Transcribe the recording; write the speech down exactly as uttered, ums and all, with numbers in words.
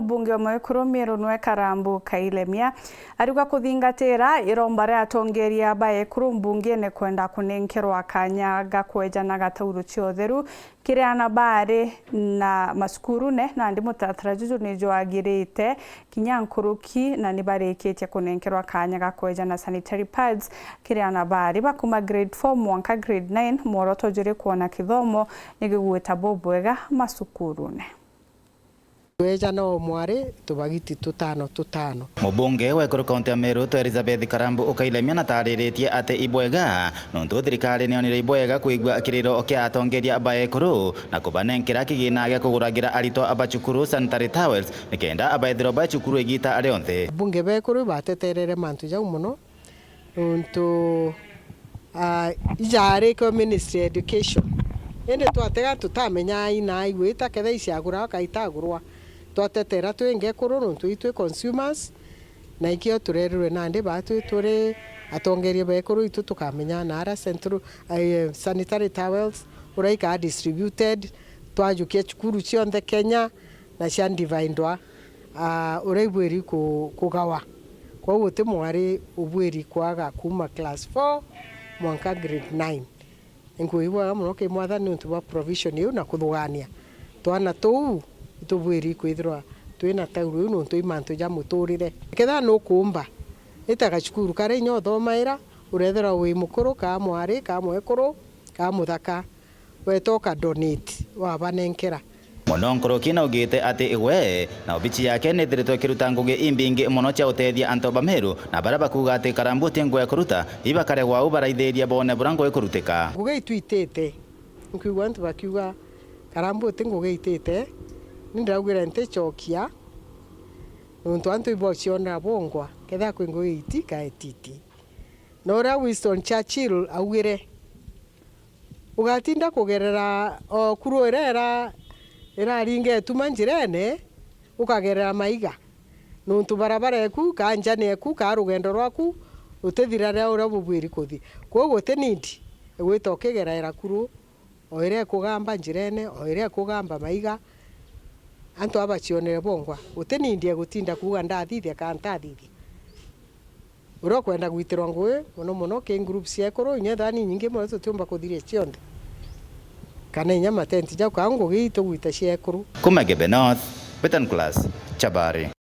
Mbunge wa Mwekuru Miru nwe Karambu Kailemia ariuga kuthingatira iromba ria atongeria ba ekuru mbungene kwenda kunenkerwa kanya ga kwejana gatauro cia utheru kiri ana baari na macukurune, nandi mutaratara juju ni jwagirite kinya nkuruki, na ni barikitie kunenkerwa kanya ga kwejana sanitary pads kiri ana baari ba kuma grade four mwanka grade nine, mworoto juri kwona kithomo ni gigwita bubwega macukurune. Twejana o mwari tubagiti tutano tutano. Mubunge wa ekuru kaunti ya Meru, Elizabeth Karambu Ukailemia, natariritie ati ibwega nontu thirikari nionire ibwega kwigua kiriro kia atongeria ba ekuru na kubanenkera kigina gia kuguragira aritwa ba cukuru sanitary towels nikenda abaethirwa ba cukuru igita rionthe. Bunge ba ekuru bateterere mantu jau mono. Nontu, ah, ijaarikwe Ministry ya Education. Indi twatega tutamenya ina igwita ketha iciagurwa ka itagurwa. Twatetera twi ngekuru nontu itwi consumers, na ikio turerirwe nandi batwi turi atongeria ba ekuru itu tukamenya na ara central, eh, sanitary towels, uria ikaa distributed, twajukia cukuru cionthe Kenya, na cia dividwa, ah, uria ibwiri ku-, kugawa. Kwou guti mwari ubwiri kwaga kuma class four mwanka grade nine. Nkuuga ibwega mono kiri Mwathani niuntu bwa provision iu na kuthugania twana tuu itubwiri kwithirwa twina tauro iu niuntu i mantu ja muturire. Ketha nukuumba, ita gacukuru karia inya uthomaira, urethirwa wi mukuru, kaa mwari, kaa mwekuru, kaa muthaka, weta uka donate, wabanenkera. Mono nkuruki naugite ati we na obici yake nithiritwe ikiruta ngugi imbingi mono cia utethia antu ba Meru, na baria bakuuga ati Karambu uti ngugi ya kuruta, ibakaregwa au baraithirie boone buria ngugi ikurutika. Ngugi itwitite, nkwigua antu bakiuga, "Karambu uti ngugi itite," ni ndaugire nticokia, nontu antu ibocionera bongwa, kethira kwi ngugi iti, kaetiti. Na uria Winston Churchill augire, ugatinda kugerera o kuru iria ira-, iraringa ituma njirene, ukagerera maiga. Nontu barabara eku, kaa njane eku, kaa rugendo rwaku, rutithira riria uria bubwiri kuthi. Kwou guti need igwita ukigeraera kuru, o iria ikugamba njirene, o iria ikugamba maiga, antu aba bacionere bongwa. Guti need ya gutinda kuuga, "Ndathithia kaa ntathithia." Uria ukwenda gwitirwa ngugi mono mono ki groups cia ekuru, inya ethira ni nyingi mono tutiumba kuthiria cionthe, kana inya matenti jau, kaa ngugi itugwita cia ekuru. Kuma Igembe North, Betan Class, Chabari.